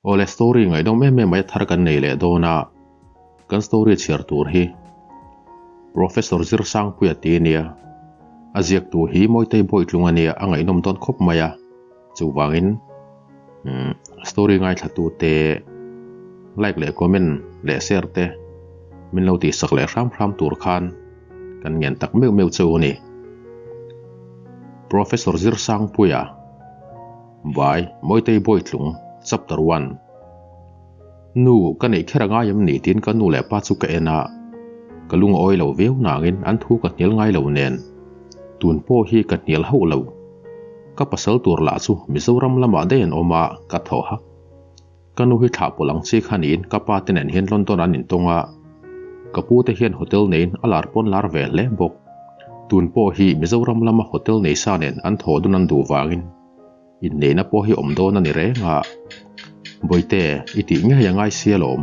Awle story ngaihnawm em em mai a thar kan nei leh dawn a, kan story chhiar tur hi Professor Zirsangpuia ti ania, a ziaktu hi Mawitei Bawitlung ania a ngaihnawm dawn khawp mai a, chuvangin story ngaithlatu te like leh comment leh share te min lo tihsak leh hram hram tur khan kan ngen tak meuh meuh cheu a ni. Professor Zirsangpuia. By, Mawitei Bawitlung, Chapter One. Nu, ka neih kher a ngai em ni tiin ka nu leh pa chu ka en a, ka lung a awi lo viau nangin an thu ka hnial ngai lo nen. Tun pawh hi ka hnial hauh lo. Ka pasal tur lah chu Mizoram lamah daih an awm a, ka thaw hak. Ka nu hi thlah pawlh ang chi kha niin ka pa te nen hian London an intawng a, ka pu te hian hotel neiin a lar pawn lar ve hle bawk. Tun pawh hi Mizoram lama hotel nei sa nen an thaw dun an duh vangin inneihna pawh hi awm dawn a ni reng a. Bawihte, i tih ngei a ngai sia lawm.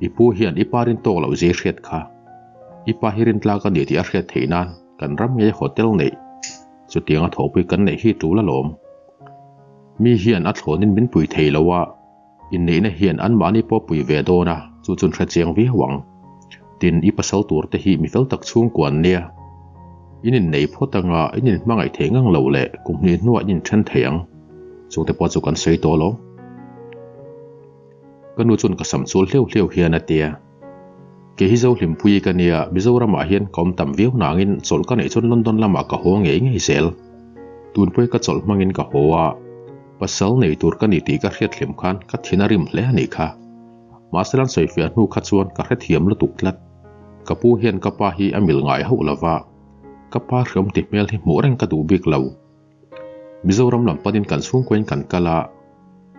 I pu hian i pa rin tawk loh zia i hriat kha. I pa hi rintlak a ni tih a hriat theih nan kan ram ngei hotel neih chutianga thawhpui kan neih hi tul alawm. Mi hian a thlawnin min pui thei lo a, inneihna hian anmahni pawh pui ve dawn a, chu chun hre chiang viau ang. Tin, i pasal tur te hi mi fel tak chhungkua an nia. In innei phawt anga in inhmangaih thei ngang lo leh kum hnih hnuah in inthen thei ang. Chungte pawh chu kan sawi tawh lo. Ka nu chuan ka sam chul hleuh hleuh hian a ti a. Kei hi Zohlimpuii ka nia, Mizoramah hian ka awm tam viau nangin chawlh ka neih chuan London lamah ka haw ngei ngei zel. Tunpui ka chawlh hmangin ka haw a, pasal nei tur ka ni tih ka hriat hlim khan ka thin a rim hle a nih kha. Mahse lan sawifiah hnu kha chuan ka hrethiam lutuk tlat. Ka pu hian ka pa hi a mil ngai hauh lova, ka pa hriawm ti hmel hi hmuh reng ka duh bik lo. Mizoram lam panin kan chhungkuain kan kal a,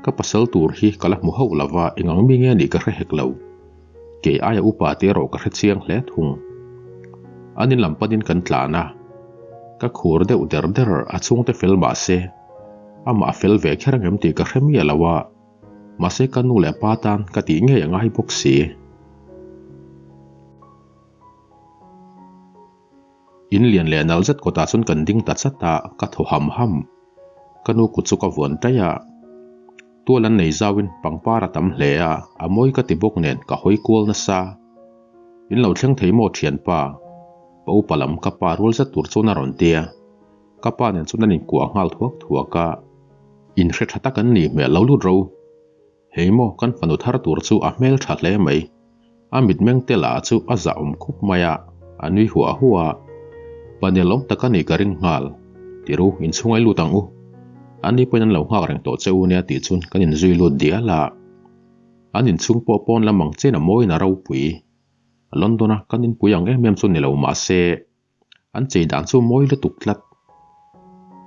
ka pasal tur hi ka la hmu hauh lova eng ang mi nge nih ka hre hek lo. Kei aia upa te erawh ka hre chiang hle thung. An in lam panin kan tlan a, ka khur deuh der der a chhungte fel mah se, amah a fel ve kher angem tih ka hre miah lo a, mahse ka nu leh pa tan ka tih ngei a ngai bawk si. In lian leh nal zet kawtah chuan kan ding ta chat a, ka thaw ham ham. Ka nu kut chu ka vuan taih a. Tual an nei zauin pangpar a tam hle a, a mawi ka ti bawk nen ka hawi kual nasa. In lo thleng thei maw thianpa? Pa upa lam ka pa rual zet tur chuan a rawn ti a. Ka pa nen chuan an inkuah nghal thuak thuak a. In hre tha tak an nih hmel lo lut ro. Hei maw kan fanu thar tur chu a hmel tha hle mai. A mitmeng te lah chu a zah awm khup mai a, a nui huah huah a. Panel awm tak a nih ka ring nghal. Tiru, inchhungai lut ang u. Ani pawhin an lo nghak reng tawh che u nia tih chuan kan inzui lut dial a. An inchhung pawh pawn lam ang chen a mawiin a ropui. London-a kan inpui ang em em chu ni lo mah se, An chei dan chu mawi lutuk tlat.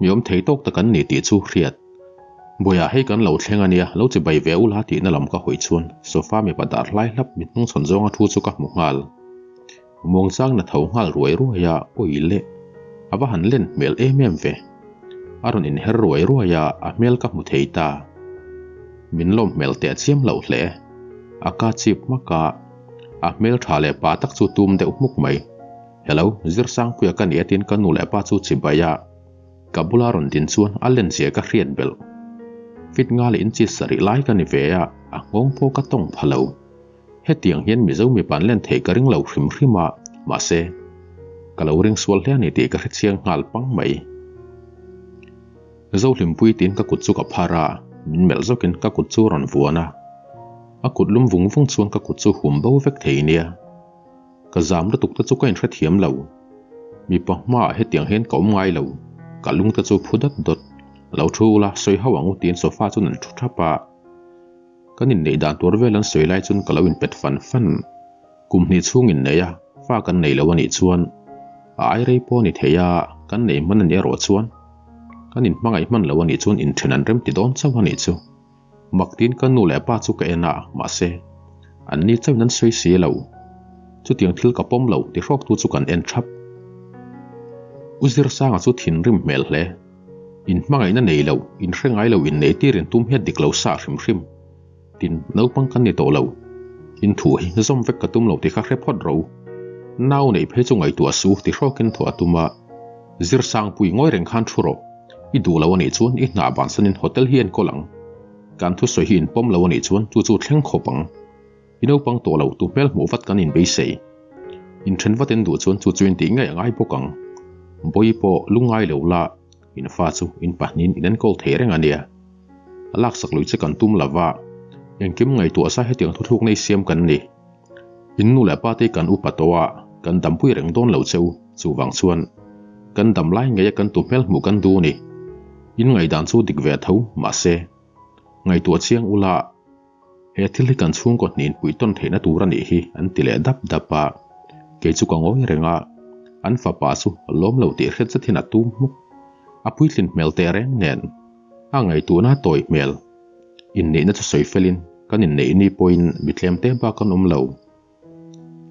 Mi awm thei tawk tak an ni tih chu hriat. Bawiah hei kan lo thleng a nia, lo chi bai ve ula tihna lam ka hawi chuan sofa mipa dar hlai hlap mi hnung chhawn zawnga thu chu ka hmu nghal. Muangchang na tho nghal ruai ruai a, awi leh. A va han len hmel em em ve. A rawn inher ruai ruai a, a hmel ka hmu thei ta. Min lawm hmel teh chiam loh hle. A ka chip hmak a, a hmel tha leh pa tak chu tum deuh hmuk mai. Hello, Zirsangpuia ka ni a tiin ka nu leh pa chu chibai a, ka bula rawn din chuan a len zia ka hriat belh. Fit nga leh inchi sarih lai ka ni ve a, a nghawng pawh ka tawng pha lo. Hetiang hian Mizo mipa an len theih ka ring lo hrim hrim a, mahse, ka lo ring sual hle a ni tih ka hre chiang nghal pang mai. Zohlimpui tiin ka kut chu ka phar a, min melh zawkin ka kut chu a rawn vuan a. A kut lum vung vung chuan ka kut chu hum bo vek thei nia. Ka zam lutuk te chu ka inhrethiam lo. Mipa hmaah hetiang hian ka awm ngai lo. Ka lung te chu phu dawt dawt. Lo thu ula, sawi hauh ang u tiin sofa chuan an thu thap a. Kan inneih dan tur vel an sawi lai chuan ka lo inpet fan fan. Kum hnih chhung inneih a, fa kan nei lo a nih chuan a ai rei pawh a ni thei a, kan nei hman a nih erawh chuan kan inhmangaih hman lo a nih chuan inthen an rem ti dawn chauh a nih chu. Mak tiin ka nu leh pa chu ka en a, mahse, an ni chauhin an sawi si lo. Chutiang thil ka pawm lo ti hrawktu chu kan en thap. U Zirsanga chu thinrim hmel hle. In hmangaihna nei lo, in hre ngai lo in nei tir in tum hian dik lo sa hrim hrim. Tin, naupang kan ni tawh lo. In thu hi zawm vek ka tum lo ti kha hre phawt ro. Nau neih phei chu ngaihtuah su ti hrawkin thawh a tum a. Zirsangpui ngawi reng khan thu rawh. I duh lo a nih chuan i hnah bansanin hotel hi enkawl ang. Kan thusawi hi in pawm lo a nih chuan chu chu thleng khawp ang. I naupang tawh lo tu hmel hmuh vat kan inbeisei. Inthen vat in duh chuan chu chu in tih ngei a ngai bawk ang. Bawi pawh lungngai lo la, in fa chu in pahnihin in enkawl thei reng a nia. A laksak lui che kan tum lo va, engkim ngaihtuah sa hetiang thuthlukna i siam kan ni. In nu leh pa te kan upa tawh a, kan dampui reng dawn lo che u, chuvang chuan kan dam lai ngeia kan tu hmel hmuh kan duh ni. In ngaihdan chu dik ve tho, mahse, ngaihtuah chiang ula, he thil hi kan chhungkaw hnin pui tawn theihna tur a nih hi an ti leh dap dap a, kei chu ka ngawi reng a, an fapa chu lawm lo tih hriat zet hian a tum hmuk. A puitlin hmel teh reng nen a ngaihtuahna tawi hmel. Inneihna chu sawi felin kan inneih ni pawhin mi tlem te bak an awm lo.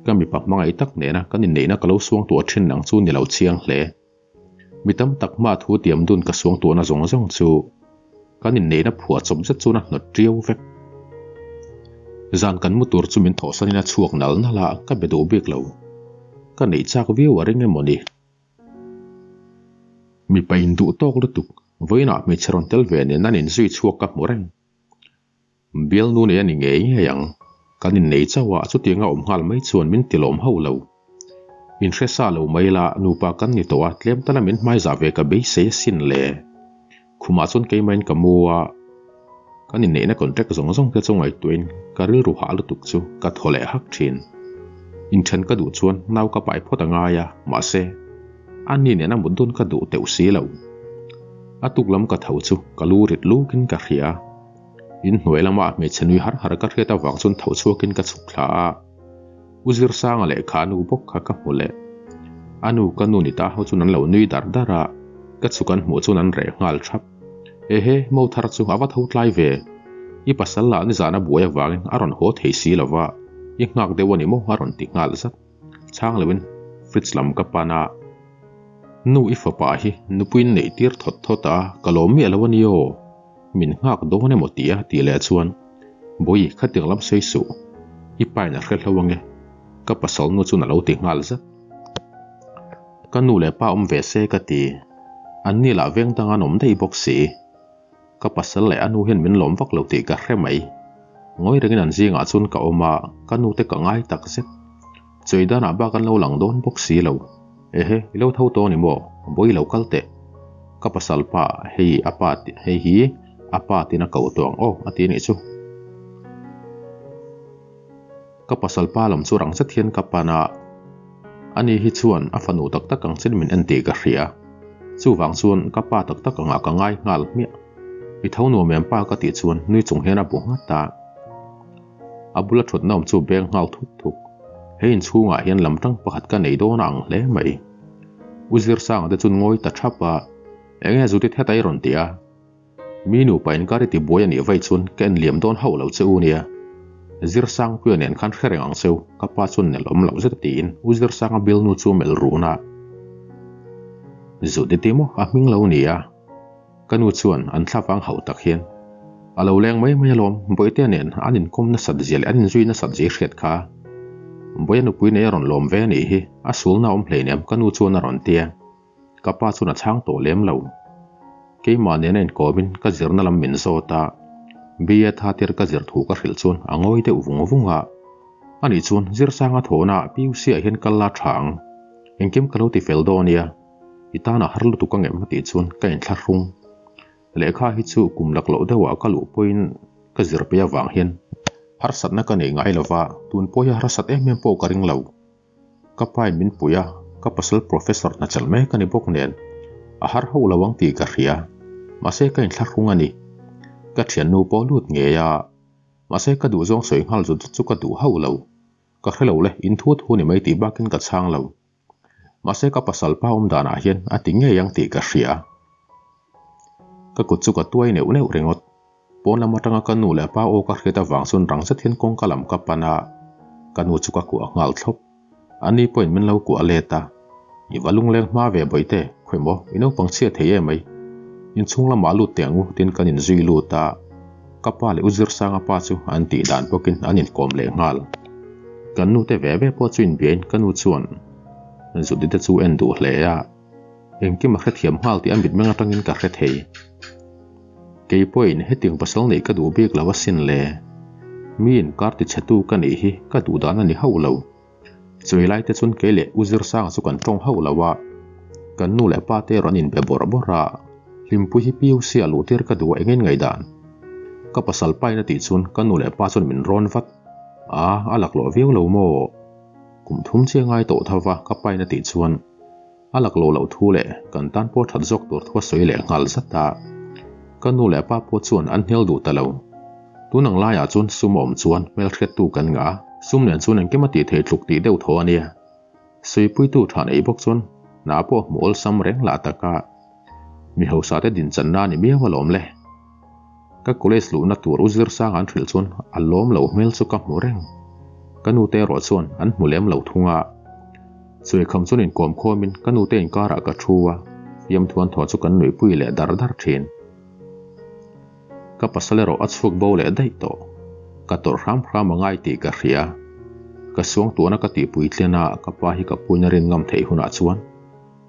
Ka mipa hmangaih tak nena kan inneihna ka lo suangtuah thin ang chu ni lo chiang hle. Mi tam tak hma thu tiam dun ka suangtuahna zawng zawng chu kan inneihna phuah chawp zet chuan a hnawt tiau vek. Zan kan mu tur chu min thawhsanin a chhuak nal nal a, ka be duh bik lo. Ka neih chak viau a ring emaw ni? Mipa induh tawk lutuk, vawiinah hmeichhe rawn tel ve nen an inzui chhuak ka hmu reng. Bialnu nei a ni ngei ngei ang, kan innei chauh a, chutianga awm nghal mai chuan min tilawm hauh lo. Inhre sa lo mai la, nupa kan ni tawh a, tlem tala min hmaizah ve ka beisei asin le. Khumah chuan keimahin ka mu a, kan inneihna contract zawng zawng te chu ngaihtuahin ka rilru hah lutuk chu ka thaw leh hak thin. Inthen ka duh chuan nau ka pai phawt a ngai a, mahse, ani nena mut dawn ka duh teuh si lo. A tuk lam ka tho chu ka lu rit lukin ka hria. Inhnuai lama hmeichhe nui har har ka hriat avang chuan tho chhuakin ka chhuk thla a. U Zirsanga lehkha a nu bawk kha ka hmu leh. A nu ka nu ni ta ho chuan an lo nui dar dar a, ka chhuk an hmuh chuan an reh nghal thap. Ehe, mo thar chu a va tho tlai ve. I pasal lah nizan a buai avangin a rawn haw thei si lo va, i nghak deuh a ni maw a rawn ti nghal zat. Chhang loin fridge lam ka pan a, Nu i fapa hi nupuiin neih tir thawt thawt a, ka lawm miah lo a ni aw. Min nghak dawn emaw ti a tih leh chuan, Bawi, khatiang lam sawi suh. I pain a hre hlo ange. Ka pasal nu chuan a lo ti nghal zat. Ka nu leh pa awm ve se ka ti. Anni lah veng dang an awm daih bawk si. Ka pasal leh a nu hian min lawm vak lo tih ka hre mai. Ngawi rengin an zingah chuan ka awm a, ka nu te ka ngai tak zet. Chawi danah bak an lo lang dawn bawk si lo. Ehe, i lo tho tawh a ni maw? Bawi lo kal teh. Ka pasal pa, hei a pa hei hi a pa tiin a koh tawh ang aw a ti a nih chu. Ka pasal pa lam chu rang zet hian ka pan a, ani hi chuan a fanu tak tak ang chin min en tih ka hria. Chuvang chuan ka pa tak tak angah ka ngai nghal hmiah. I tho nuam em pa ka tih chuan nui chung hian a bu nghat a. A bula thutna awm chu beng nghal thuk thuk. He inchhungah hian lam tang pakhat ka nei dawn a ang hle mai. U Zirsanga te chuan ngawi ta thap a, Enge Zuti theta i rawn ti a? Mi nupa inkar i ti buai a nih vaih chuan ka en liam dawn hauh lo che u nia. Zirsangpuia nen khan hre reng ang cheu, ka pa chuan nelh awm loh zet a tiin U Zirsanga bialnu chu a melh run a. Zuti ti maw a hming lo nia. Ka nu chuan an thla vang hauh tak hian, A lo leng mai mai alawm, Bawihtea nen an inkawm nasat zia leh an inzui nasat zia i hriat kha. Bawia nupui nei a rawn lawm ve a nih hi, a sulna a awm hleinem ka nu chuan a rawn ti a. Ka pa chuan a chhang tawh lem lo. Keimah nena inkawmin ka zirna lam min zawt a, BA tha tir ka zir thu ka hrilh chuan a ngawi deuh vung vung a. Anih chuan Zirsanga thawhnaah PUC ah hian kal la tha ang, engkim ka lo ti fel dawn nia. I tan a har lutuk ang em tih chuan ka inthlahrung. Lehkha hi chu kum lak loh deuhah ka luh pawhin ka zir pei avang hian harsatna ka nei ngai lova, tun pawh hi harsat em em pawh ka ring lo. Ka pain min pui a, ka pasal professor hna chelh mek a ni bawk nen a har hauh lo ang tih ka hria. Mahse ka inthlahrung a ni. Ka thiannu pawh lut ngei a, mahse ka duhzawng sawi nghal zut zut chu ka duh hauh lo. Ka hre lo le, in thu thu ni mai tih bakin ka chhang lo. Mahse ka pasal pa awm danah hian a ti ngei ang tih ka hria. Ka kut chu ka tuai neuh neuh ringawt. Pawn lam atanga ka nu leh pa aw ka hriat avang chuan rang zet hian kawngka lam ka pan a, ka nu chu ka kuah nghal thlawp. Ani pawhin min lo kuah let a, I va lungleng hma ve bawihte, khawi maw, i naupang chhia thei em mai. Inchhung lamah lut teh ang u tiin kan inzui lut a. Ka pa leh U Zirsanga pa chu an tih dan bawkin an inkawm leh nghal. Kan nu te ve ve pawh chu inbiain ka nu chuan Judy te chu en duh hle a, engkim a hrethiam nghal tih a mitmeng atangin ka hre thei. Kei pawhin hetiang pasal neih ka duh bik lo asin le. Mi inkar tichhetu ka nih hi ka duh dan a ni hauh lo. Chawei lai te chuan kei leh U Zirsanga chu kan tawng hauh lo a, kan nu leh pa te erawh an inbe bawrh bawrh a, Hlimpui hi PUC ah luh tir ka duh a engin ngaihdan? Ka pasal pain a tih chuan ka nu leh pa chuan min rawn vat. A, a laklawh viau lo maw? Kum thum chiah ngai tawh tho va ka pain a tih chuan a laklawh loh thu leh kan tan pawh that zawk tur thu a sawi leh nghal zat a. Ka nu leh pa pawh chuan an hnial duh ta lo. Tun ang laiah chuan sum a awm chuan hmelhriattu kan ngah a, sum nen chuan engkim a tih theih tluk tih deuh tho a nia. Sawipuitu tha nei bawk chuan hna pawh hmu awlsam reng lah tak a, mi hausa te dinchanna a ni miau alawm le. Ka college luhna tur u Zirsanga an hrilh chuan a lawm lo hmel chu ka hmu reng. Ka nu te erawh chuan an hmu lem lo thung a. Chuaikham chuan inkawm khawmin ka nu te inkarah ka thu a, fiamthuan thaw chu kan nuihpui leh dar dar thin. Ka pasal erawh a chhuak bo leh daih tawh. Ka tawrh hram hram a ngai tih ka hria. Ka suangtuahna ka tihpui tlen a, ka pa hi ka puina rin ngam theih hunah chuan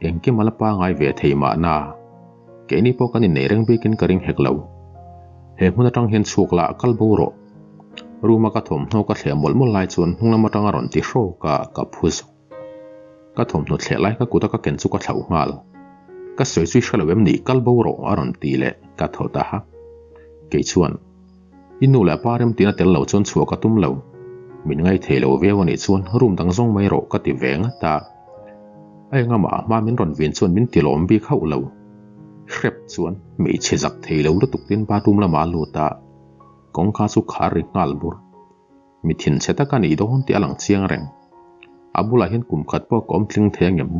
engkim a la pangai ve thei mahna. Keini pawh kan innei reng bikin ka ring hek lo. He hmun atang hian chhuak la kal bo rawh. Room a ka thawmhnaw ka thleh mawlh mawlh lai chuan hnung lam atanga rawn ti hrawk a, ka phu zawk. Ka thawmhnaw thleh lai ka kut a ka ken chu ka thlauh nghal. Ka sawi chu i hre lo em ni, kal bo rawh a rawn ti leh ka thaw ta hak. Kei chuan, I nu leh pa remtina tel lo chuan chhuah ka tum lo. Min ngaithei lo viau a nih chuan room dang zawng mai rawh ka ti ve ngat a. A engamaah a hma min rawn vin chuan min ti lawm bik hauh lo. Hrep chuan hmeichhe zak thei lo lutuk tin bathroom lamah a lut a, kawngka chu khar ri nghal bur. Mi thinchhe tak a nih dawn tih a lang chiang reng. A bulah hian kum khat pawh ka awm tling thei angem?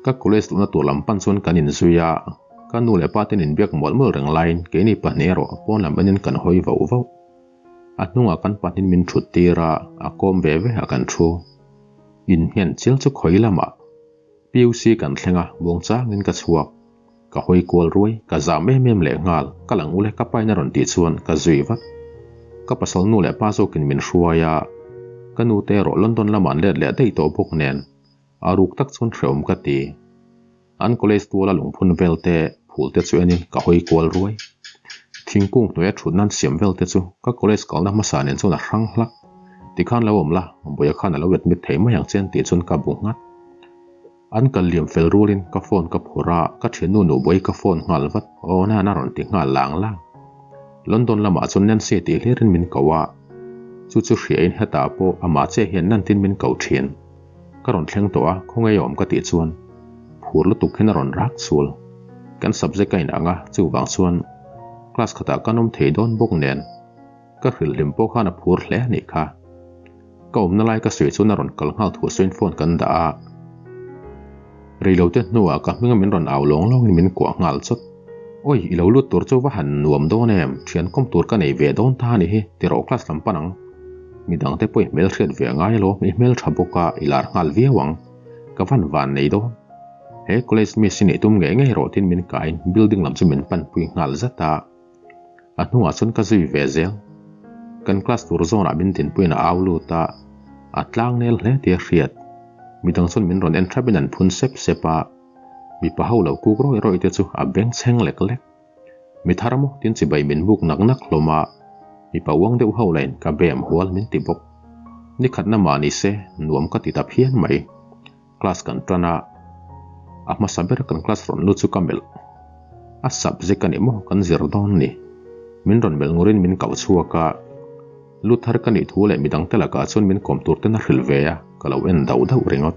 Ka college luhna tur lam pan chuan kan inzui a, ka nu leh pa ten inbiak mawlh mawlh reng laiin keini pahnih erawh pawn lam enin kan hawi vauh vauh. A hnungah kan pahnihin min thut tir a, a kawm ve ve a kan thu. Innghen chial chu khawi lamah PUC kan thleng a, muang changin ka chhuak. Ka hawi kual ruai, ka zam em em leh nghal, ka lang ule ka pain a rawn tih chuan ka zui vat. Ka pasal nu leh pa zawkin min hruai a, ka nu te erawh London lamah an let leh daih tawh bawk nen, a ruk tak chuan hrehawm ka ti. An college tuala lungphun vel te, phul te chu enin ka hawi kual ruai. Thingkung hnuaia thut nan siam vel te chu ka college kalna hmasa nen chuan a hrang hlak. Tikhan lo awm la, Bawiha khan a lo admit thei mai ang che an tih chuan ka bu nghat. An kal liam fel rualin ka phone ka phur a, ka thiannu nuhbuai ka phone nghal vat. Aw nan a rawn ti nghal lang lang. London lamah chuan Nancy tih hlirin min ko a, chu chu hriain hetah pawh amah chiah hian Nantin min ko thin. Ka rawn thleng tawh a, khawngaih awm ka tih chuan phur lutuk hian a rawn rak chul. Kan subject a inang a, chuvang chuan class khatah kan awm thei dawn bawk nen ka hrilhhlim pawh khan a phur hle a nih kha. Ka awmna lai ka sawi chuan a rawn kal nghal thuah sawiin phone kan dah a. Reilote hnuah ka hminga min rawn au lawng lawngin min kuah nghal chawt. Awi, i lo lut tur chu va han nuam dawn em, thian kawm tur ka nei ve dawn ta a nih hi, ti rawh class lam pan ang. Midangte pawh i hmelhriat ve a ngai alawm, i hmeltha bawk a, i lar nghal viau ang. Ka van van nei dawn. He college miss i neih tum ngei ngei rawh tiin min kaiin building lam chu min panpui nghal zat a. A hnungah chuan ka zui ve zel. Kan class tur zawnah min dinpuiin a au lut a, a tlang nel hle tih a hriat. Midang chuan min rawn en thapin an phun sep sep a, mipa ho lo kuk rawih rawih te chu a beng chheng lek lek. Mi thar maw tin chibai min buk nak nak hlawm a, mipa uang deuh ho lain ka bem hual min ti bawk. Nikhatna mah ni se nuam ka ti ta phian mai. Class kan tan a, a hmasa ber kan class rawn lut chu ka melh. A subject a ni maw kan zir dawn ni. Min rawn melh ngurin min kauh chhuak a, lut thar ka nih thu leh midang te lakah chuan min kawm tur ten a hrilh ve a, ka lo en dauh dauh ringawt.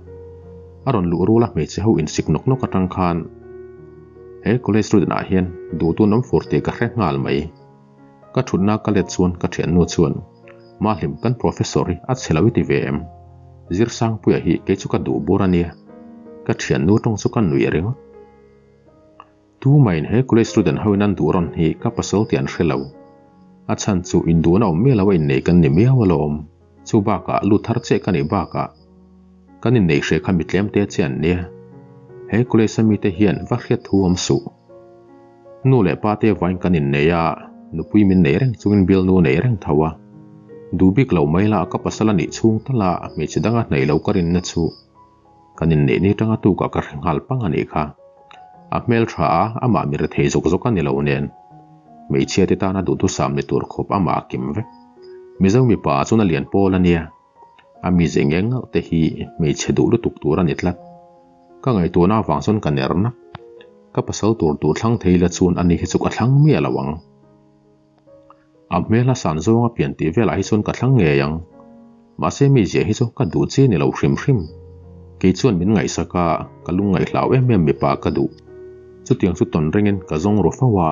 A rawn luh rul a hmeichhe ho insik nawk nawk atang khan he college student ah hian duhtun awm fur tih ka hre nghal mai. Ka thutna ka let chuan ka thiannu chuan, Mahlim, kan professor hi a chhe lo i ti ve em? Zirsangpuia hi kei chu ka duh bur a nia. Ka thiannu tawng chu ka nuih ringawt. Tumain he college student hoin an duh rawn hi ka pasal tih an hre lo. A chhan chu induhna awm miah lo a innei kan ni miau alawm. Chu bakah lut thar chiah ka nih bakah kan innei hre kha mi tlem te che an nia. He college a mite hian va hriat thu awm suh. Nu leh pa te vain kan innei a, nupui min nei reng chungin bialnu nei reng tho a. Duh bik lo mai la ka pasal a nih chhung tal a hmeichhe danga hnaih lo ka rinna chu kan inneih ni tanga tukah ka hre nghal pang a nih kha. A hmel tha a, amah mi rethei zawk zawk a ni lo nen. Hmeichhia te tana duhthusam ni tur khawp amah a kim vek. Mizo mipa ah chuan a lian pawl a nia. A mize ngeng ngalh te hi hmeichhe duh lutuk tur a ni tlat. Ka ngaihtuahna avang chuan ka ner nak. Ka pasal tur tur thlang thei la chuan ani hi chu ka thlang miah lo ang. A hmel a san zawnga pian tih velah hi chuan ka thlang ngei ang. Mahse mi ziah hi chu ka duh chi ni lo hrim hrim. Kei chuan min ngaihsak a, ka lungngaih hlau em em mipa ka duh. Chutiang chu tawn rengin ka zawng ru fo a.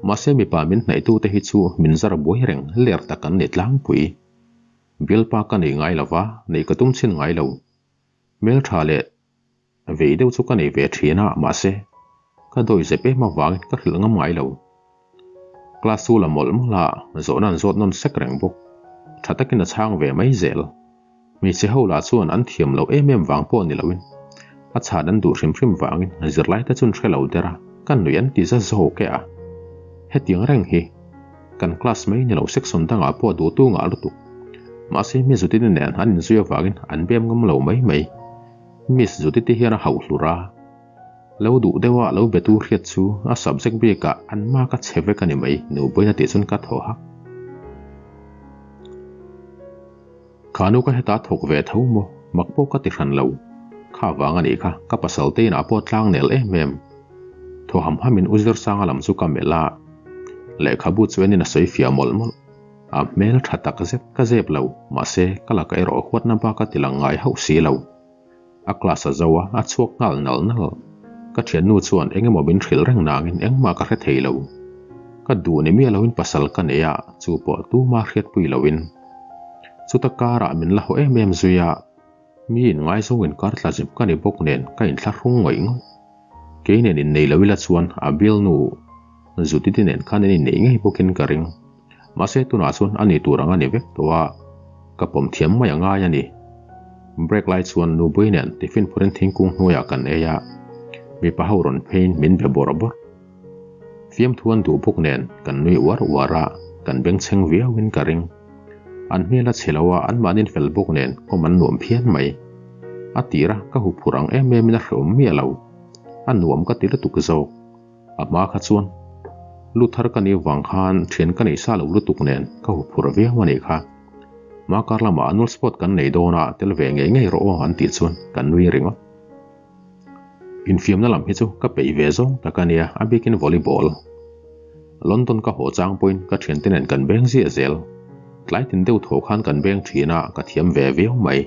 Mahse mipa min hnaihtute hi chu min zar buai reng ler tak an ni tlangpui. Bialpa ka nei ngai lo va, neih ka tum chhin ngai lo. Hmeltha leh vei deuh chu ka nei ve thin a, mahse, ka dawi zep em avangin ka hrilh ngam ngai lo. Class chu la mawlh mawlh a, zawhna an zawt nawn sek reng bawk. Tha takin a chhang ve mai zel. Hmeichhe ho lah chuan an thiam loh em em vang pawh ni loin a chhan an duh hrim hrim vangin zirlai te chuan hre lo der a, ka nuih an ti za zawk e a. Hetiang reng hi kan class mai ni lo section dangah pawh duhtu ngah lutuk. Mahse Miss Zutini nen an inzui avangin an bem ngam lo mai mai. Miss Zutiti hian a hauh hlur a. Lo duh deuh a lo betu hriat chu a subject bikah an mark a chhe vek a ni mai, Nubuaina tih chuan ka thaw hak. Kha nu ka heta thawk ve tho maw? Mak pawh ka ti hran lo. Kha vang a nih kha, ka pasal te inah pawh tlang nel em em. Thaw ham hamin U Zirsanga lam chu ka melh a, lehkhabu chu enin a sawi fiah mawlh mawlh. A hmel tha tak zet ka zep lo, mahse ka laka erawh huatna bak a ti lang ngai hauh si lo. A class a zo a, a chhuak nghal nal nal. Ka thiannu chuan eng emaw min hrilh reng nangin engmah ka hre thei lo. Ka duh ni miah loin pasal ka nei a, chu pawh tuma hriatpui loin. Chuta karah min la haw em em zui a, mi inngaizawng inkar tla zep ka ni bawk nen ka inthlahrung ngawih ngawih. Kei nen innei lo ila chuan a bialnu Zutiti nen khan an inneih ngei bawkin ka ring. Mahse tunah chuan a ni tur ang a ni vek tawh a, ka pawm thiam mai a ngai a ni. Break lai chuan Nubui nen tiffin phurin thingkung hnuaiah kan ei a, mipa ho rawn pheiin min be bawrh bawrh. Fiamthu an duh bawk nen kan nui uar uar a, kan bengchheng viauin ka ring. An hmel a chhe lo a, anmahnin fel bawk nen awm an nuam phian mai. A tir a, ka huphurh ang em emin a hreawm miah lo. A nuam ka ti lutuk zawk. A hma kha chuan lu thar ka nih vang khan thian ka nei sa lo lutuk nen ka huphurh viau a nih kha. Hma kar lamah annual sport kan nei dawn a, tel ve ngei ngei rawh aw an tih chuan kan nui ringawt. Infiamna lam hi chu ka peih ve zawng tak a nia, a bikin volleyball. London ka haw chang pawhin ka thiante nen kan beng ziah zel. Tlai tin deuh thaw khan kan beng thin a, ka thiam ve viau mai.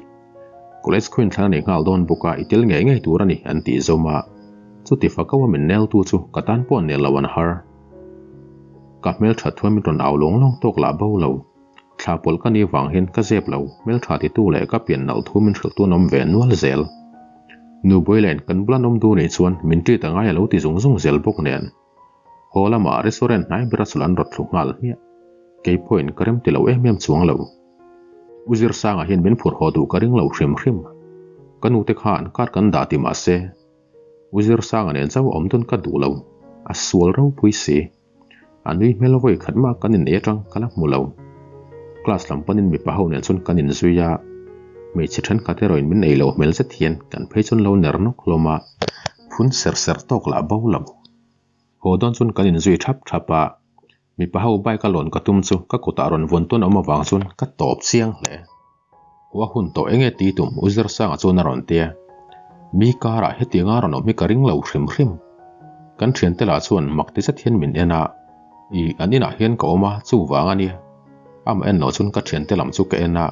College khaw inthlan a nei nghal dawn bawk a, i tel ngei ngei tur a ni an tih zawm a. Chuti fakau a min neltu chu ka tan pawh nel lo an har. Ka hmeltha thuam in rawn au lawng lawng tawk lah bo lo. Thla pawlh ka nih vang hian ka zep lo, hmeltha titu leh ka pian nalh thu min hrilh tu an awm ve nual zel. Nu Buailain kan bula an awm duh nih chuan min treat a ngai a lo ti zung zung zel bawk nen. Haw lamah restaurant hnai bera chulh an rawt thlu nghal hmiah. Kei pawhin ka rem ti lo em em chuang lo. U Zirsanga hian min phur haw duh ka ring lo hrim hrim. Ka nute khan kar kan dah ti mah se, U Zirsanga nen chauh awm dawn ka duh lo, a sual ropui si. A nui hmel vawi khat mah kan innei atang ka la hmu lo. Class lam panin mipa ho nen chuan kan inzui a, hmeichhe thenkhat erawhin min ei loh hmel zet hian kan phei chuan lo ner nawk hlawm a, phun ser ser tawk lah bo lo. Haw dawn chuan kan inzui thap thap a, mipa ho bike a lawn ka tum chu ka kutah rawn vawn tawn awm avang chuan ka tawp chiang hle. Haw a hun tawh enge ti tum U Zirsanga chuan a rawn ti a, mi karah hetianga rawn awm hi ka ring lo hrim hrim. Kan thiante lah chuan mak ti zet hian min en a, Ih, an inah hian ka awm a, chuvang a nia. Amah en loh chuan ka thiante lam chu ka en a,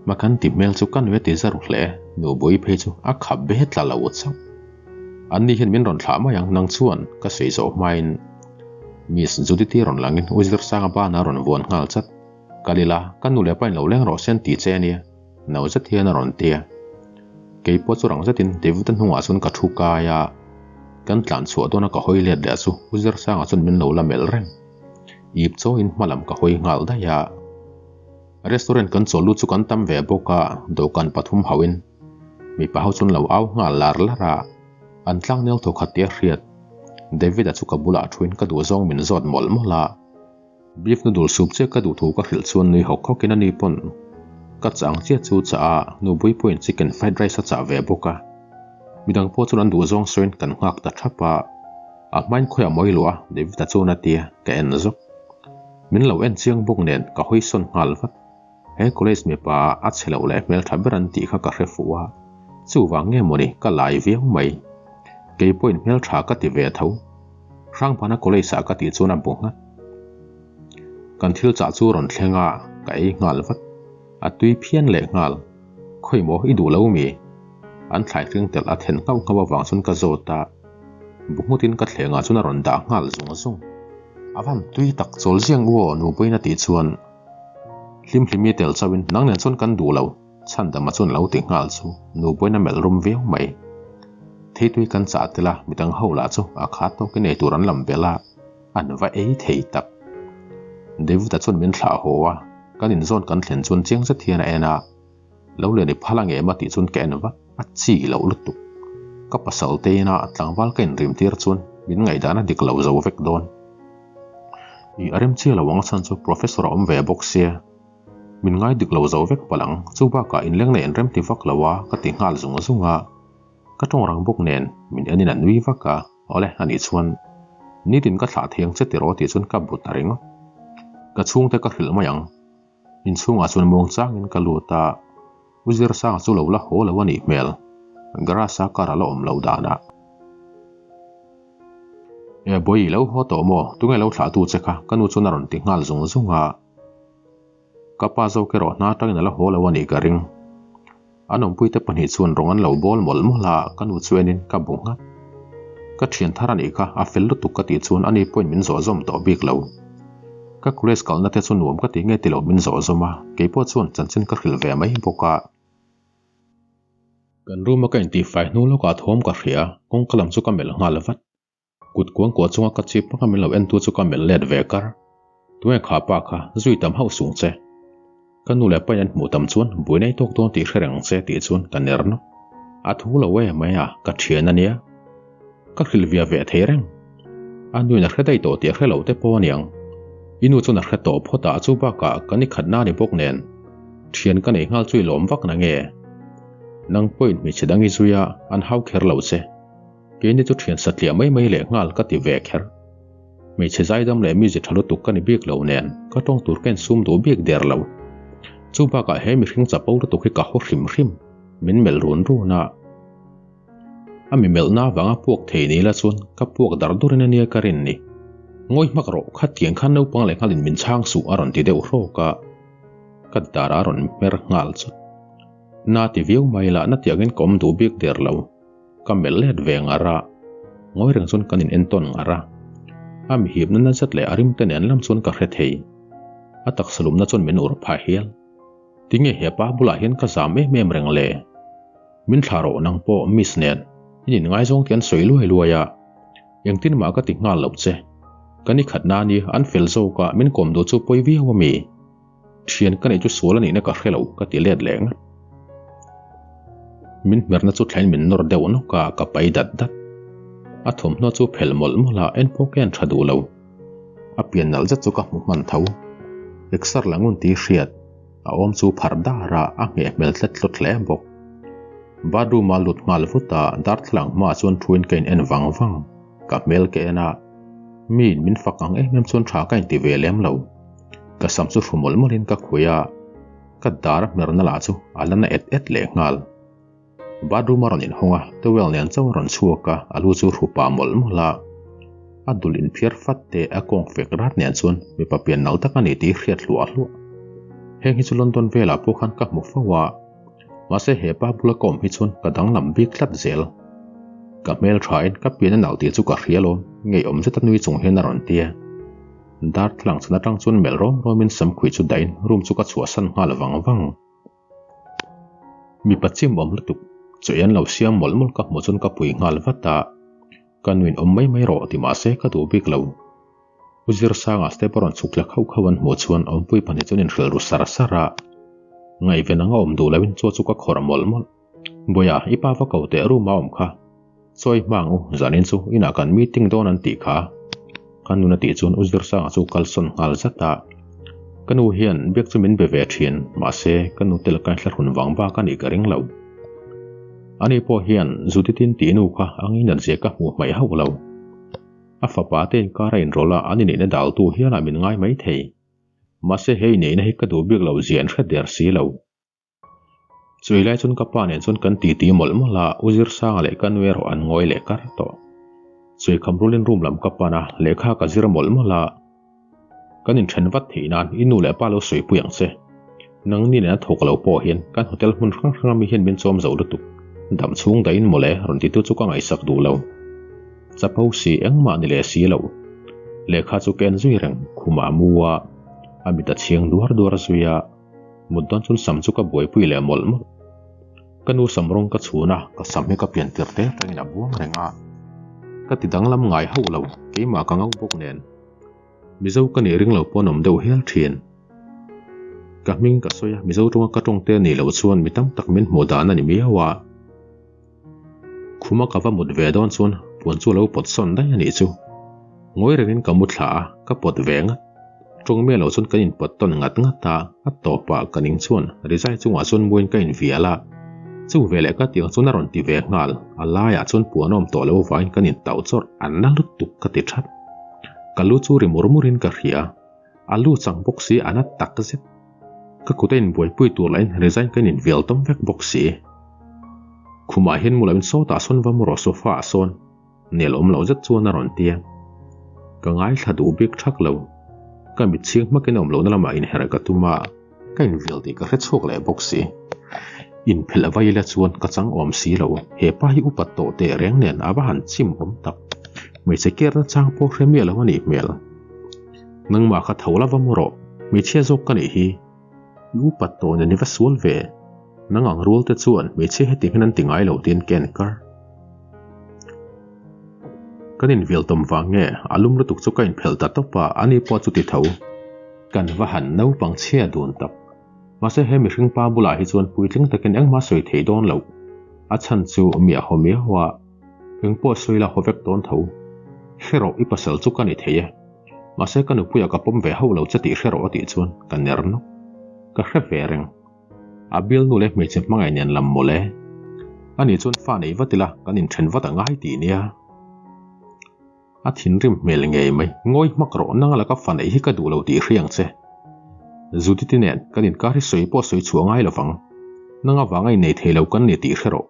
Makhan ti hmel chu ka nui a ti za ru hle, Nubui phei chu a khap ve tla lo chauh. An ni hian min rawn thlah mai ang, nang chuan ka sawi zawh hmain Miss Judith-i rawn langin U Zirsanga banah a rawn vuan nghal chat. Kal ila, ka nu leh pa in lo leng rawh se an ti che ania, no zet hian a rawn ti a. Kei pawh chu rang zetin David-a hnungah chuan ka thu kai a, kan tlan chhuah dawna ka hawi let leh chu U Zirsanga chuan min lo la melh reng. Ip chawiin hma lam ka hawi nghal daih a. Restaurant kan chawl lut chu kan tam ve bawk a, dawhkan pathum hauhin mipa ho chuan lo au nghal lar lar a, an tlangnel thaw khat tia hriat. David-a chu ka bulah thuin ka duhzawng min zawt mawlh mawlh a. Beef noodle soup chiah ka duh thu ka hrilh chuan nui hawk hawkin a ni pawn ka chah ang chiah chu chah a, nubui pawhin chicken fried rice a chah ve bawk a. Midang pawh chuan an duh zawng sawiin kan nghak ta thap a, a hmain khawiah mawi luah a David-a chuan a ti a, ka en zawk. Min lo en chiang bawk nen ka hawi sawn nghal vat. He college mipa a chhe loh leh hmeltha ber an tih kha ka hre fuh a, chuvang nge mawni ka lai viau mai. Kei pawhin hmeltha ka ti ve tho. Hrangpana college ah ka tih chuan a bu nghat. Kan thil chah chu rawn thleng a, ka ei nghal vat. A tui phian leh nghal. Khawi maw i duh lo mi? An thlai hring telh a then nghauh nghauh avang chuan ka zawt a, bu nghutin ka thlengah chuan a rawn dah nghal zung zung. A van tui tak chawl ziang u aw Nupuiin a tih chuan Hlimhlimi tel chauhin nang nen chuan kan duh lo, Chhandama chuan lo ti nghal chu Nupuiin a melh rum viau mai. Theitui kan chah tel a, midang ho lah chu a kha tawkin ei tur an lam belh a. An va ei thei tak. David-a chuan min thlah haw a, kan inzawn kan thlen chuan chiang zet hian a en a, Lo lian i phal ang em a tih chuan ka en vat, a chi loh lutuk. Ka pasal te ina tlangval ka inrim tir chuan min ngaihdan a dik lo zo vek dawn. I a rem chiah lo ang a chhan chu Professor a awm ve bawk sia. Min ngai dik lo zo vek palh ang, chu bakah inleng nei an rem ti vak lo a ka ti nghal zung zung a. Ka tawng rang bawk nen min en in a nui vak a. Awle, a nih chuan nitin ka thlah thiang che tiraw tih chuan ka bu ta ringawt. Ka chhungte ka hrilh mai ang. Inchhungah chuan muang changin ka lut a, U Zirsanga chu lo la haw lo a nih hmel, garage-a car a la awm loh danah. E bawi, lo haw tawh maw? Tunge lo thlahtu che kha? Ka nu chuan a rawn ti nghal zung zung a. Ka pa zawk erawh hna atangin a la haw lo a nih ka ring. An awmpuite pahnih chuan rawng an lo bawl mawlh mawlh a, ka nu chu enin ka bu nghat. Ka thian thar a nih kha, a fel lutuk ka tih chuan ani pawhin min zawh zawm tawh bik lo. Ka college kalna te chu nuam ka ti nge ti lo min zawh zawm a, keipawh chuan chanchin ka hrilh ve mai bawk a. Kan room a ka intihfai hnu lawkah thawm ka hria, kawngka lam chu ka melh nghal vat. Kut kuang kuah chunga ka chip hmanga min lo entu chu ka melh let ve kar. Tunge kha pa kha zui tam hauh sung che. Ka nu leh pain an hmuh tam chuan buai nei tawk dawn tih hre reng che tih chuan ka ner nawk. A thu lo e mai a, ka thian a nia. Ka hrilh via ve thei reng. A nuin a hre daih tawh tih a hre lo te pawh aniang. I nu chuan a hre tawh phawt a, chu bakah kan i khatna a ni bawk nen. Thian ka nei nghal chu i lawm vak na nge? Nang pawhin hmeichhe dang i zui a, an hau kher lo che. Keini chu thian satliah mai mai leh nghal ka ti ve kher. Hmeichhe zaidam leh mizi tha lutuk ka ni bik lo nen ka tawng tur ka insum duh bik der lo. Chu bakah he mihring chapo lutuk hi ka haw hrim hrim, min melh run run a. A mi melhna avanga puak thei ni la chuan ka puak dar durin a nia ka rin ni. Ngawi hmak rawh, khatiang khan naupang leh nghalin min chhang suh a rawn ti deuh hrawk a. Ka dar a rawn hmer nghal chut. Na ti viau mai la, na tiangin ka awm duh bik der lo. Ka melh let ve ngar a, ngawi reng chuan kan in entawn ngar a. A mihipna na zet leh a rim te nen lam chuan ka hre thei. A taksa lumna chuan min ur phah hial. Tinge he pa bulah hian ka zam em em reng le? Min thlah rawh nang pawh miss nen in inngaizawng tih an sawi luai luai a, engtin mah ka ti nghal loh che. Ka ni khat nani an fel zawk a, min kawm duh chu pawi viau a mi? Thian ka neih chu sual a nihna ka hre lo ka ti let leh ngat. Min hmerna chu thlain min nawr deuh nawk a, ka pai dat dat. A thawmhnaw chu phelh mawlh mawlh a, en pawh ka en tha duh lo. A pian nalh zet chu ka hmu hman tho. Exer la ngun tih hriat, a awm chu pharh dar a, a ngheh hmel tlet tlawt hle bawk. Bathroom a lut nghal vut a, darthlalang hmaah chuan thuin ka in en vang vang. Ka hmel ka en a, miin min fak ang em em chuan tha ka inti ve lem lo. Ka sam chu hru mawlh mawlhin ka khuih a, ka dar a hmerna lah chu a la na et et leh nghal. Bathroom a rawn inhawng a, towel nen chauh a rawn chhuak a, a lu chu hru pah mawlh mawlh a. A dul inphiar fat te a kawng fek rat nen chuan mipa pian nalh tak a ni tih hriat hluah hluah. Heng hi chu London velah pawh khan ka hmu fo a, mahse he pa bula ka awm hi chuan ka danglam bik tlat zel. Ka hmel thain ka pian a nalh tih chu ka hria lawm, ngeiawm zeta nui chung hian a rawn ti a. Darthlalang chhan atang chuan melh rawm rawmin samkhuih chu dahin room chu ka chhuahsan nghal vang vang. Mipa chim awm lutuk chu en lo siam mawlh mawlh ka hmuh chuan ka pui nghal vat a, ka nuin awm mai mai rawh ti mahse ka duh bik lo. U Zirsanga step a rawn chhuk thla khauh khauh an hmuh chuan awmpui pahnih chuan inhrilh ru sar sar a, ngaihven anga awm duh loin chaw chu ka khawrh mawlh mawlh. Bawia, i pa va ko teh room a awm kha. Chawi hma ang u, zanin chu inah kan meeting dawn an tih kha. Ka nun a tih chuan U Zirsanga chu kalsawn nghal zat a. Ka nu hian biak chu min be ve thin, mahse ka nu tel ka inthlahrun vang bak a nih ka ring lo. Ani pawh hian Judith-in tih nu kha a ngeinat zia ka hmuh hmaih hauh lo. A fapa te inkar a inrawlh a, an inneihna daltu hialah min ngai mai thei. Mahse he inneihna hi ka duh bik loh zia an hre der si lo. Chui lai chuan ka pa nen chuan kan titi mawlh mawlh a, U Zirsanga leh ka nu erawh an ngawi leh kar tawh. Chui kham rulin room lam ka pan a, lehkha ka zir mawlh mawlh a. Kan inthen vat theih nan i nu leh pa lo sawi pui ang che. Nangni nena thawk lo pawh hian kan hotel hmun hrang hranga mi hian min chawm zo lutuk. Dam chhung dahin mawle rawn titu chu ka ngaihsak duh lo. Chapo si engmah ni leh si lo. Lehkha chu ka en zui reng, khumah a mu a, a mit a chhiang duar duar zui a. Mut dawn chuan sam chu ka buaipui leh mawlh mawlh. Ka nu sam rawng ka chhun a, ka sam hi ka pian tir te atangin a buang reng a. Ka ti danglam ngai hauh lo, keimah ka ngau bawk nen. Mizo ka nih ring lo pawh an awm deuh hial thin. Ka hming ka sawi a, Mizo tawnga ka tawng te a nih loh chuan mi tam tak min hmuh dan a ni miau a. Khuma ka va mut ve dawn chuan puan chu a lo pawt sawn daih a nih chu. Ngawi rengin ka mu thla a, ka pawt ve ngat. Tawng miah loh chuan kan inpawt tawn ngat ngat a, a tawpah ka ning chuan rizai chungah chuan muin ka invial a. Chu veleh ka tiang chuan a rawn ti ve nghal, a laiah chuan puan a awm tawh loh avangin kan intauh chawrh a na lutuk ka ti that. Ka lu chu ri mur murin ka hria, a lu chang bawk si a na tak zet. Ka kut a inbuaipui tur lahin rizai ka invial tawm vek bawk si. Khumah hian mu loin sawtah sawn va mu rawh sofa ah sawn. Nel awm loh zet chuan a rawn ti a. Ka ngaithla duh bik thak lo. Ka mit chhing hmakin a awm lohna lamah inherh ka tum a, ka invial tih ka hre chhuak leh bawk si. Inphelh vai ila chuan ka chang awm si lo. He pa hi upat tawh teh reng nen a va han chim awm tak. Hmeichhe kerna chang pawh hre miah lo a nih hmel. Nangmah kha tho la va mu rawh. Hmeichhia zawk ka nih hi. I upat tawh nen i va sual ve. Nang ang rual te chuan hmeichhia heti hian an ti ngai lo tiin ka en kar. Kan invial tawm vang nge a lum lutuk chu ka inphelh ta tawp a, ani pawh chu ti tho. Kan va han naupang chhia dun tak. Mahse he mihring pa bulah hi chuan puitling takin engmah sawi thei dawn loh. A chhan chu mi a haw miau a, engpawh sawi la haw vek dawn tho. Hre rawh i pasal chu ka ni thei e. Mahse ka nupuia ka pawm ve hauh lo che tih hre rawh a tih chuan ka ner nawk. Ka hre ve reng. A bialnu leh hmeichhe hmangaih nen lam mawle. Ani chuan fa nei vat ila kan inthen vat a ngai tih nia. A thinrim hmel ngei mai. Ngawi hmak rawh nang laka fa neih hi ka duh lo tih hria ang che. Judith-i nen kan inkar hi sawi pawh sawi chhuah ngai lovang. Nang avanga innei thei lo kan ni tih hre rawh.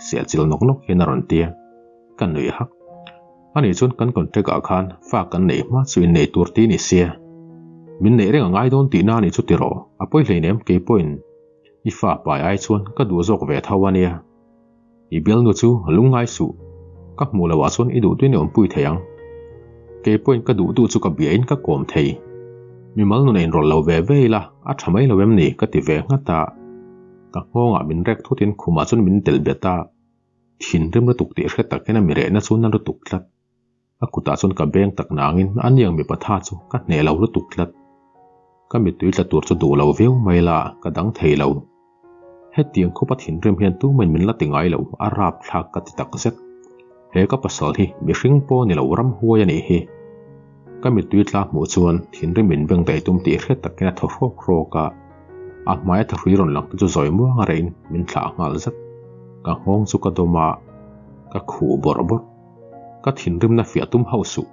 Sehchilh nawk nawk hian a rawn ti a. Ka nuih hak. Ani chuan kan contract ah khan fa kan neih hma chu inneih tur ti ni sia. Min neih reng a ngai dawn tihna a nih chu tiraw? A pawi hleinem kei pawhin i fa pai ai chuan ka duh zawk ve tho a nia. I bialnu chu lungngai suh. Ka hmuh loh ah chuan i duh tuin i awmpui thei ang. Kei pawhin ka duh duh chu ka biain ka kawm thei. Mimal nun a inrawlh lo ve ve ila a tha mai lo em ni ka ti ve nghat a. Ka nghawngah min rek thutin khumah chuan min delh bet a. Thinrim lutuk tih hre tak hian a mi rehna chu na lutuk tlat. A kutah chuan ka beng tak nangin a niang mipa tha chu ka hneh lo lutuk tlat. Ka mittui tla tur chu duh lo viau mai la, ka dang thei lo. Hetiang khawpa thinrim hian tumahin min la ti ngai lo, a rap thlak ka ti tak zet. He ka pasal hi mihring pawh ni lo ramhuai a nih hi. Ka mittui tla hmuh chuan thinrim min beng daih tum tih hriat takin a thaw hrawk hrawk a. A hmaia thahrui rawn lang te chu zawi muang a reihin min thlah nghal zet. Ka nghawng chu ka dawm a, ka khuh bawrh bawrh. Ka thinrimna fiah tum hauh suh.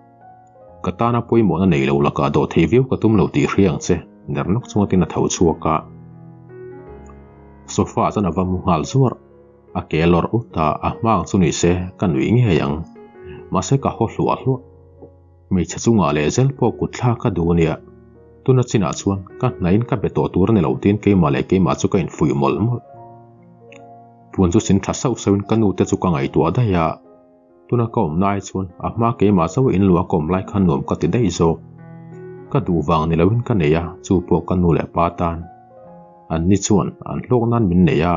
Ka tana pawimawhna nei lo lakah dawh thei viau ka tum lo tih hria ang che, ner nawk chunga tin a tho chhuak a. Sofa ah chuan a va mu nghal zuar. A ke lawr ut a, a hma ang chu ni se ka nuih ngei ang. Mahse ka haw hluah hluah. Hmeichhe chungah leh zel pawh kut thla ka duh ania. Tuna chinah chuan ka hnain ka be tawh tur a ni lo tiin keimah leh keimah chu ka infuih mawlh mawlh. Puan chu sin tha sauh sauhin ka nute chu ka ngaihtuah daih a. Tuna ka awmna ai chuan a hma keimah chauh in luah ka awm lai khan nuam ka ti daih zawk. Ka duh vang ni loin ka nei a, chu pawh ka nu leh pa tan. An ni chuan an hlawk nan min nei a.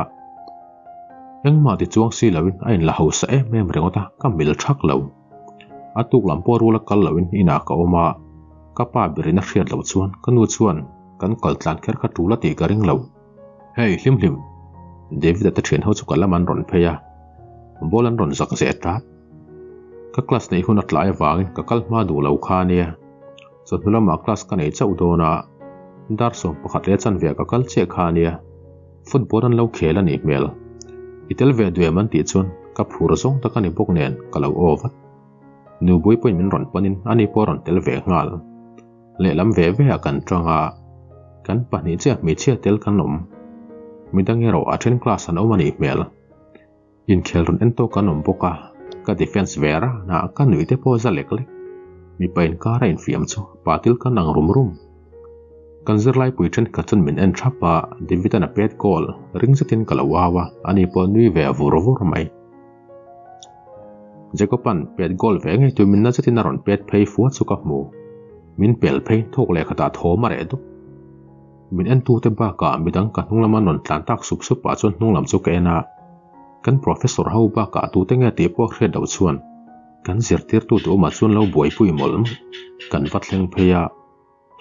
Engmah ti chuang si loin a inla hausa em em ringawt a, ka mil thak lo. A tuk lam pawh rula kal loin inah ka awm a, ka pa berin a hriat loh chuan ka nu chuan kan kal tlan kher kha tul a tih ka ring lo. Hey hlim hlim! David-a te thian ho chu ka lam an rawn phei a, ball an rawn zak zeh tat. Ka class neih hun a tlai avangin ka kal hma duh lo kha ania, chawhnu lamah class ka nei chauh dawn a, dar 11 leh chanve ah ka kal chiah kha ania, football an lo khel a nih hmel. I tel ve duem an tih chuan ka phur zawng tak a ni bawk nen ka lo aw vat. Nubui pawhin min rawn panin ani pawh a rawn tel ve nghal. Lehlam ve ve ah kan tang a, kan pahnih chiah hmeichhia tel kan awm. Midang erawh a then class an awm a nih hmel. Inkhel rawn en tawk an awm bawk a, ka defence ve ran a, ka nuih te pawh za lek lek. Mipa inkar a infiam chu patil kan ang rum rum. Kan zirlaipui thenkhat chuan min en thap a, David-a'n a pet goal ring zetin ka lo au a, ani pawh nui ve vur vur mai. Jacob-a'n pet goal ve ngei tumin na zetin a rawn pet phei fua chu ka hmu. Min pel phei thawk leh khatah thawm a reh dup. Min entute bakah midang ka hnung lama rawn tlan tak sup sup pah chuan hnung lam chu ka en a, kan professor ho bakah tute nge tih pawh hriat loh chuan kan zirtirtute awmah chuan lo buaipui mawlh mawlh. Kan va thleng phei a.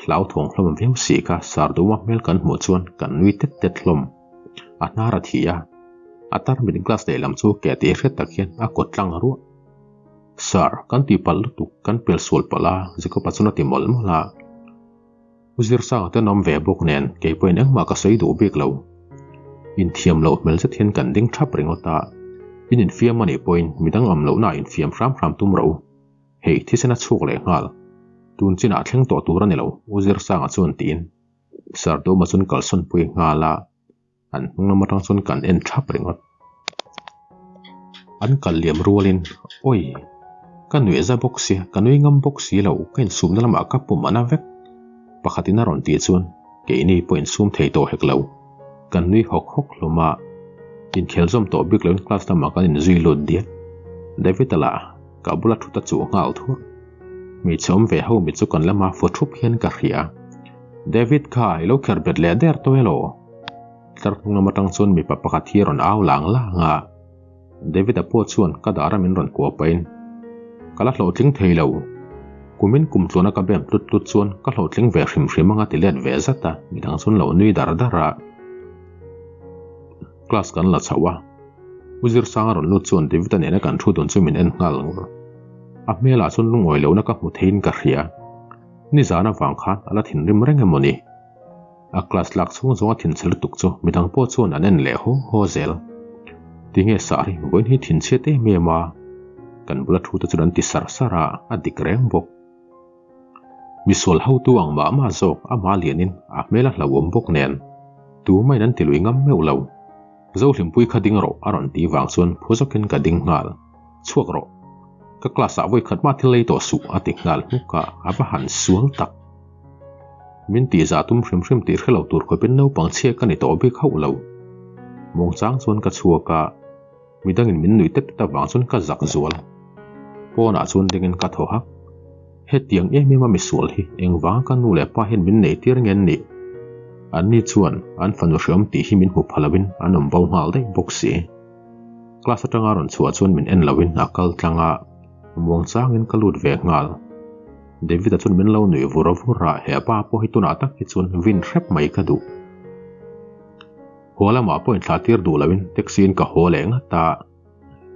Hlauthawng hlawm viau si kha Sarduma hmel kan hmuh chuan kan nui tet tet hlawm. A hnar a thi a, a tarmit glass lehlam chu keh tih hriat tak hian a kawt tlang ruah. Sir, kan tih palh lutuk, kan pel sual palh a, Jacob-a chuan a ti mawlh mawlh a. U Zirsanga te an awm ve bawk nen kei pawhin engmah ka sawi duh bik lo. Inthiam loh hmel zet hian kan ding thap ringawt a, in infiam a nih pawhin midang awm lohna ah infiam hram hram tum rawh u. Hei, thisen a chhuak leh nghal. Tun chinah thleng tawh tur a ni lo, U Zirsanga chuan tiin Sarduma chuan kalsawn pui nghal a, an hnung lam atang chuan kan en thap ringawt. An kal liam rualin, Awi! Ka nuih za bawk sia, ka nui ngam bawk si lo, ka insumna lamah ka pum ana vek. Pakhatin a rawn tih chuan keini pawh insum thei tawh hek lo. Kan nui hawk hawk hlawm a, inkhel zawm tawh bik loin class lamah kan inzui lut diak. David-a lah ka bula thut a chuh nghal thur. Hmeichhe awm ve ho mi chu kan lama fu thup hian ka hria. David kha i lo kher bet leh der tawh elaw? Tlar hnung lam atang chuan mipa pakhat hi a rawn au lang lang a. David-a pawh chuan ka dara min rawn kuah pahin, Ka la hlawhtling thei lo. Kumin kum tluana ka bem tlut tlut chuan ka hlawhtling ve hrim hrim anga ti let ve zat a, midang chuan lo nui dar dar a. Class kan la chhoh a, U Zirsanga rawn lut chuan David-a nena kan thu dun chu min en nghal ngur. A hmelah chuan lungawi lohna ka hmu theiin ka hria. Nizan avang khan a la thinrim reng emaw ni? A class lak chhung zawnga thinchhe lutuk chu midang pawh chuan an en leh haw haw zel. Tinge Sari vawiin hi thinchhiat em em a? Kan bula thu te chuan an ti sar sar a, a dik reng bawk. Misual hotu ang mah mah zawk amah lianin a hmel a hlauhawm bawk nen tumahin an ti lui ngam meuh lo. Zohlimpui kha ding rawh a rawn tih vang chuan phu zawkin ka ding nghal. Chhuak rawh. Ka class ah vawikhat mah thil lei tawh suh a ti nghal hmuk a, a va han sual tak. Min tih zah tum hrim hrim tih hre lo tur khawpin naupang chhia ka ni tawh bik hauh lo. Muangchang chuan ka chhuak a. Midangin min nuih tet tet avang chuan ka zak zual. Pawnah chuan dingin ka thaw hak. Hetiang em em a misual hi engvanga ka nu leh pa hian min nei tir nge an nih? Anni chuan an fanu hreawm tih hi min hmu pha loin an awm bo nghal daih bawk si. Class atanga rawn chhuah chuan min en loin a kal tlang a, muangchangin ka lut ve nghal. David-a chuan min lo nuih vur vur a, he pa pawh hi tunah tak hi chuan vin hrep mai ka duh. Haw lamah pawh inthlah tir duh loin taxi in ka haw leh ngat a,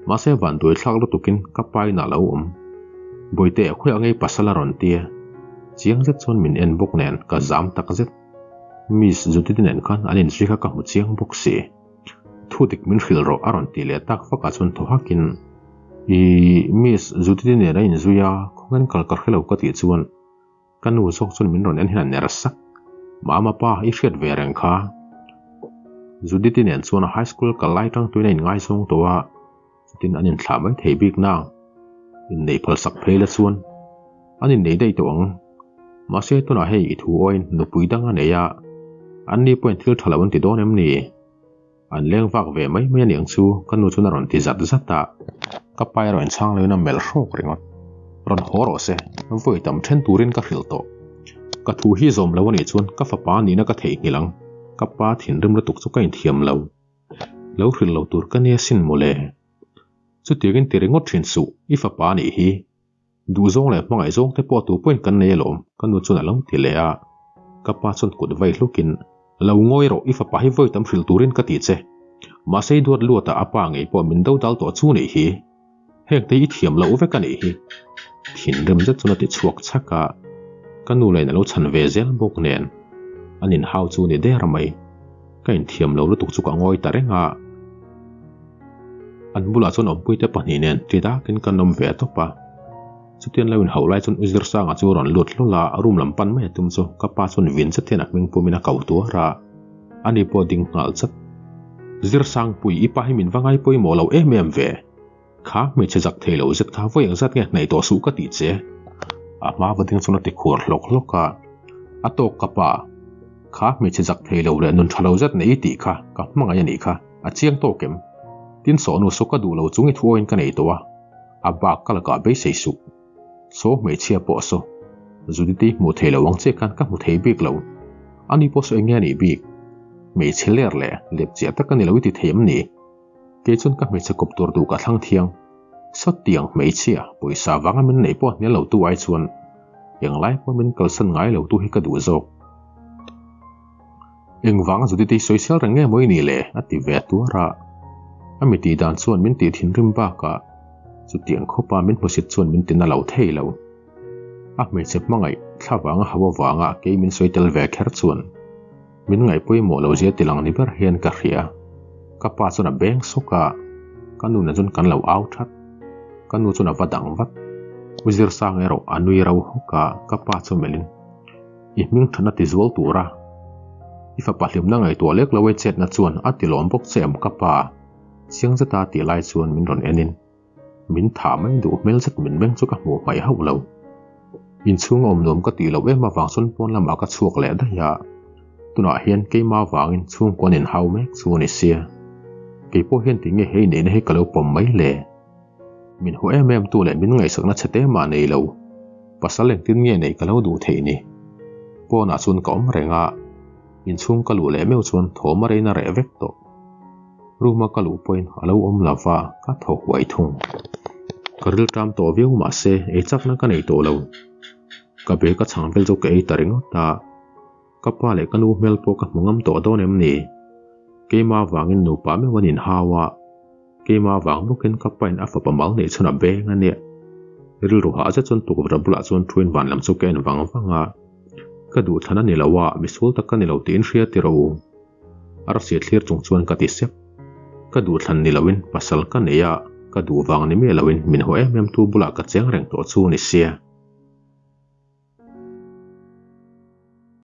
mahse vanduai thlak lutukin ka pa inah lo awm. Bawihte khawiah ngei pasal a rawn tia, chiang zet chuan min en bawk nen ka zam tak zet. Miss Judith nen khan an inzui kha ka hmu chiang bawk si. Thu dik min hrilh rawh a rawn tih leh tak vakah chuan thaw hakin, Ih, Miss Judith nen a inzui a, khawngain kal ka hrelo ka tih chuan Ka nu zawk chuan min rawn en hian a ner sak. Mama pa, i hriat ve reng kha. Judith-i nen chuan a high school kal lai tang tuin a inngaizawng tawh a, chutin an inthlah mai thei bik nang. Inneih phal sak phei la chuan an innei daih tawh ang. Mahse tunah hei i thu awiin nupui dang a nei a, anni pawhin thil tha lo an ti dawn em ni? An leng vak ve mai mai a niang chu ka nu chuan a rawn ti zat zat a, ka pa erawh inchhang loin a melh hrawk ringawt. Rawn haw rawh se, vawi tam then turin ka hrilh tawh. Ka thu hi zawm lo a nih chuan ka fapa nihna ka theihnghilh ang, ka pa thinrim lutuk chu ka inthiam lo. Lo hrilh lo tur ka nia sin mawle. Chutiangin ti ringawt thin suh, i fapa nih hi. Duhzawng leh hmangaihzawng te pawh tu pawhin kan nei alawm, ka nu chuan a lo ti leh a. Ka pa chuan kut vai hlukin, Lo ngawi rawh, i fapa hi vawi tam hrilh turin ka ti che. Mahse i duat luatah a pa ngei pawh min do dal tawh chu nih hi. Heng te i thiam loh vek a nih hi. Thinrim zet chuan a ti chhuak chhak a, ka nu lain a lo chhan ve zel bawk nen an inhau chu ni der mai. Ka inthiam lo lutuk chu ka ngawi ta reng a. An bulah chuan awmpuite pahnih nen ti dakin kan awm ve tawp a. Chutian lo inhauh lai chuan U Zirsanga chu a rawn lut hlawl a, room lam pan mai a tum chu ka pa chuan vin zet hian a hming pumin a ko tuar a, ani pawh a ding nghal chat. Zirsangpui, i pa hi min va ngai pawimawh lo em em ve. Kha hmeichhe zak thei lo zet kha vawi engzat nge hnaih tawh suh ka tih che. A hma va ding chuan a ti khuar hlawk hlawk a, a tawk ka pa. Kha hmeichhe zak thei lo leh nun tha lo zet nei i tih kha ka hmangaih a nih kha, a chiang tawk em? Tin sawhnu saw ka duh lo chung i thu awin ka nei tawh a, a bak ka lakah beisei suh. Saw hmeichhia pawh saw Judith-i hmuh thei lo ang che khan ka hmu thei bik lo. Ani pawh saw eng nge a nih bik? Hmeichhe ler leh lepchiah tak a ni lo i ti thei em ni? Kei chuan ka hmeichhe kawp tur duh ka thlang thiang. Sawtiang hmeichhia pawisa vanga min neih pawh hnial lo tu ai chuan englai pawh min kalsan ngai lo tu hi ka duh zawk. Engvanga Judith-i sawisel reng nge maw i nih le? a ti ve tuar a. A mi tih dan chuan min tih thinrim bakah chutiang khawpa min hmusit chuan min tina lo thei lo. A hmeichhe hmangaih thla vanga hau avanga kei min sawi tel ve kher chuan Min ngaihpawimawh lo zia tilang ni ber hian ka hria. Ka pa chuan a beng sawk a, ka nu nen chuan kan lo au that. Ka nu chuan a va dang vat. U Zirsang erawh a nui ro hawk a, ka pa chu melhin, I hming thatna ti zual tura i fapa hlimna ngaihtuah lek lo e chetna chuan a ti lawm bawk che em ka pa? Chiang zeta tih lai chuan min rawn enin. Min thah mai duh hmel zet min meng chu ka hmuh hmaih hauh lo. Inchhung a awm nuam ka tih loh em avang chuan pawn lamah ka chhuak leh daih a, tunah hian keimah avangin chhungkua an inhau mek chu a ni sia. Kei pawh hian tinge he inneihna hi ka lo pawm mai le? Min haw em em tu leh min ngaihsakna chhe te mah nei lo. Pasal engtin nge neih ka lo duh theih ni? Pawnah chuan ka awm reng a, inchhung ka luh leh meuh chuan thawm a reina reh vek tawh. Room a ka luh pawhin a lo awm lo va, ka thaw huai thung. Ka rilṭam tawh viau mah se ei chakna ka nei tawh lo. Ka bag a chhang vel chu ka ei ta ringawt a, ka pa leh ka nu hmel pawh ka hmu ngam tawh dawn em ni? Keimah avangin nupa meuh an inhau a, keimah avang bawkin ka pain a fapa mal neih chhun a beng a nia. Rilru hah zet chuan tukverh bulah chuan thuin van lam chu ka en vang vang a, ka duhthlan a ni lo a, misual tak ka ni lo tiin hria tiraw u. Arsi thlir chung chuan ka ti sep. Ka duhthlan ni loin pasal ka nei a, ka duh vang ni miah loin min haw em em tu bulah ka cheng reng tawh chu ni sia.